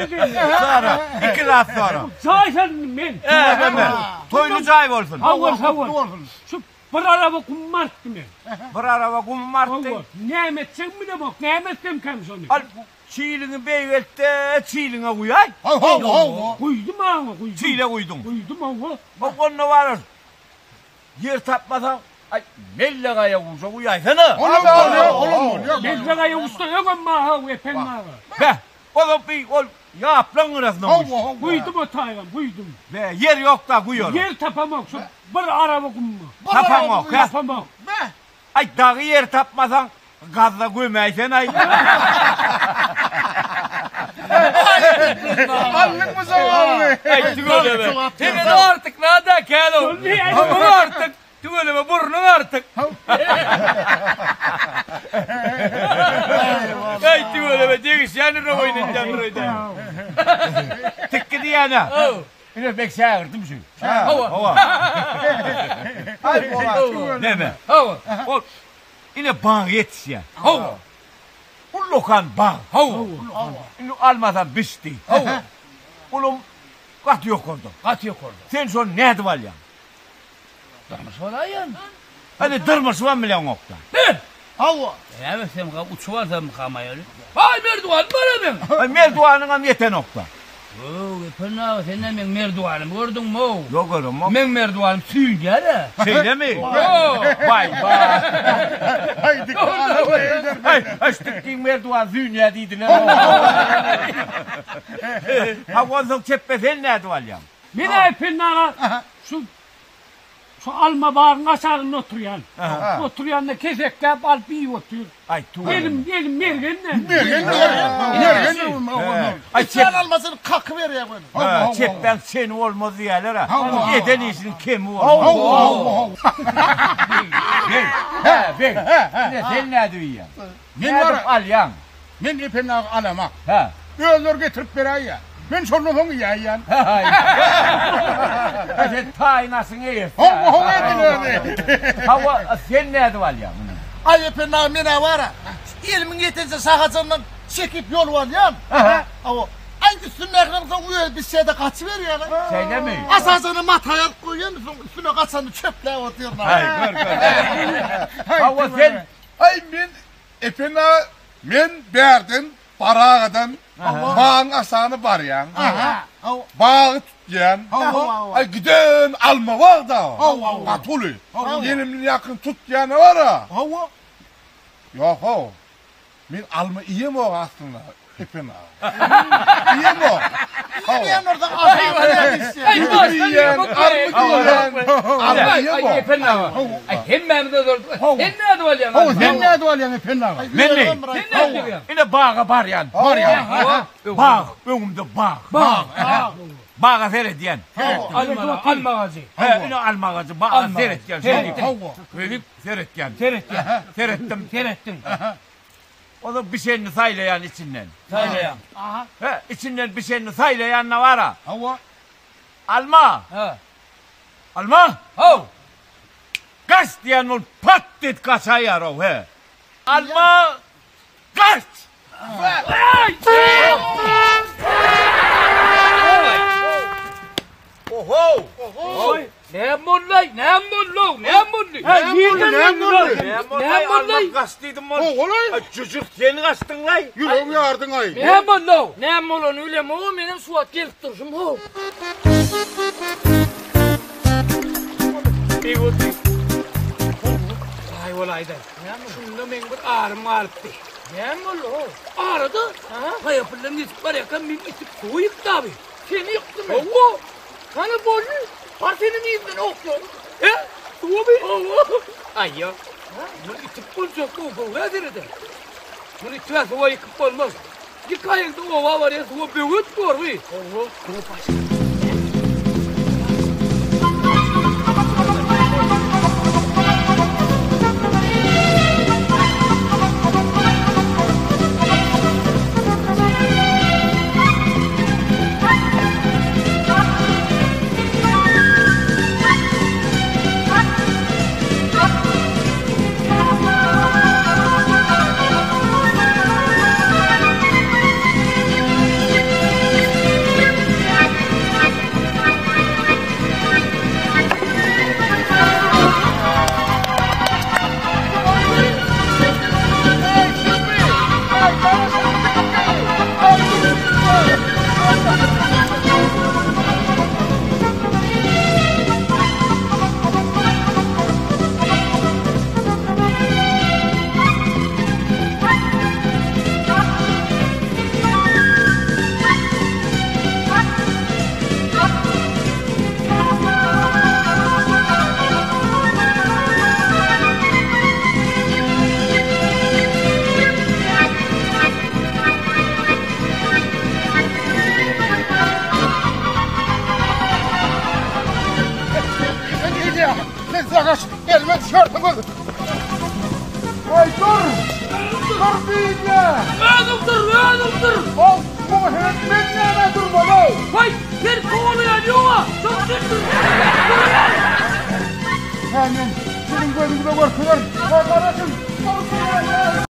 Sora, iki zat sora. Jaý saldym men. Tüweleme. Toýly jaý bolsun. Hawa, sag bol. Şu bir araba gum artdy men. Bir araba gum artdy. Hawa, näme etjegimi bilemok, näme etsemkäm şony? Al, çiliňi beýgelt-de, çiliňe guýaý. Hawa, hawa. Guýdum aňa, guýdum. Çile guýduň. Guýdum, hawa. Onda barar. Ýer tapmasaň, aý, Mellegaýa guşa guýaýsana. Olam bolýar, olam bolýar. Mellegaýa guşda öňem bar-haw, Ependi aga. Beh, ozal bi ol ýaplaň gyrasyna guýsun. Hawa, hawa. Guýdum o taýgam, guýdum. Be, ýer ýok-da guýara. Ýer tapamok, şu bir araba gumma. Tapaňok, hä? Tapamok. Beh. Aý, dagy ýer tapmasaň, gazda gömäýsen-aý. Aldyňmy jogabyny? Aý, tüweleme. Senden artyk nada käl-ow. Muň artyk, tüweleme, burnuň artyk. Aý, tüweleme, degişýändir-de oýnatýandyr öýdýän. Tikgi diýýän-ä. Ine, meň şägirdim şu. Hawa. Hawa. Aý, bolar. Neme? Hawa. Ol ine bag ýetişýär. Hawa. Ullakan bag. Hawa. Indi almasam bişdi. Hawa. Olam gaty ýokarda. Gaty ýokarda. Sen şony nädip alýaň? Dyrmyş bolaýan. Hany dyrmyşybam bileňok-da. He! Hawa. Näme etsem, uçup alsamkam aýaly. Aý, merdiwanym bar-a meň. Aý, merdiwanyňam ýetenok-da. Öw, Ependi aga, sen nä meň merdiwanymy gördüňmi-ow? Ýok, göremok. Meň merdiwanym süýnýär-ä. Şeýlemi? Hawa. Baý, baý. Aý, dik Aý, aý, şu dikgiň merdiwany süýnýär diýdiler. Hawa, onsoň çepbe sen nädip alýaň? Men-ä Ependi aga, şu Şu alma bagyň aşagynda oturýan. Oturýanda kesekläp alyp iýip otyr. Aý, tüweleme. Elim, elim mergen-dä. Mergen, mergen. Mergen. Aý, Çep almasyny kakyberýär göni. Hä, çepden çeni bolmaz diýýärler-ä. Eden işiniň kemi bolmaz. Hawa, hawa, hawa. Beg, hä, beg. Ine, sen nädip iýýäň? Men Nädip alýaň? Men Ependi aga alamak. Hä. Özleri getirip beräýýär. Men şondan soň iýäýýän. Hä, sen taýyn aşyň eýesi. Hawa, hawa edil özi. Hawa, sen nädip alýaň muny? Aý Ependi aga men-ä bar-a, şu elimiň ýetenje şahajandan çekip ýolup alýan. Hawa. Aý üstündäkiniň soň özi bişýä-de gaçyberýär-ä. Şeýlemi? Aşajagyna mata ýazyp goýýan, soň üstüne gaçanyny çöpläp otyryn. Haý, gör, gör. Hawa, sen Aý men Ependi aga men bärden Baragadan bagyň aşagyna barýan. Bagy tutýan. Aý giden alma bar da. Gaty uly. Elimden ýakyn tutýana bar-a. Ýok-ow. Men alma iýemok aslynda Ependi aga. Iýemok. Iýmeýän bolsaň aşagyna näme düşýär? Iýýän, armyt iýýän. Alma iýemok. Ependi aga. Aý hemmämiz özerdik. Sen nädip alýaň? Hawa, sen nädip alýaň Ependi aga? Men ne? Ine baga barýan. Barýan. Bag, öňümde bag. Bag. Baga seredýän. Alma, alma agajy. He, ine alma agajy, baga seretýän. Hawa. Şeýdip seretýän. Seretýän. Seretdim. Seretdiň. Oza bişenini saýlaýan içinden. Saýlaýan. He, içinden bişenini saýlaýan-da bar-a. Hawa. Alma. He. Alma. Haw. Gaç diýen bolup pat diýip gaçaýar-ow, he. Alma, gaç! Oho! Oy, näme boldy? Näme boldy? Näme boldy? Näme boldy? Näme boldy? Gaç diýdim bol. Ogulaý. Ay, Jüjük sen gaçdyň-laý. Ýüregimi ýardyň-aý. Näme boldy? Näme bolany bilemok, menem şu wagt gelip durşum how. Aý bolaýda. Şunda meň bir arym galypdy. Näme boldy how? Arada haýapyldan geçip barýarkam meni itip suwa ýykdy abi. Seni ýykdymy? Hawa. Hany boldy? Bar seniň yzyndan oklaň. He? Suwamy? Hawa. Aý ýok. Muny itip boljak bu göwrä serede. Muny itibä suwa ýykyp bolmaz. Ýykaýyňda oba barýan suwa böwet borby. Hawa. Men nämä durmaly? Goý, seni kowalaýan ýog-a, şoň üçin dur. Duruber. Hä, men siziň gözüňize görkezerin. Garaşyň.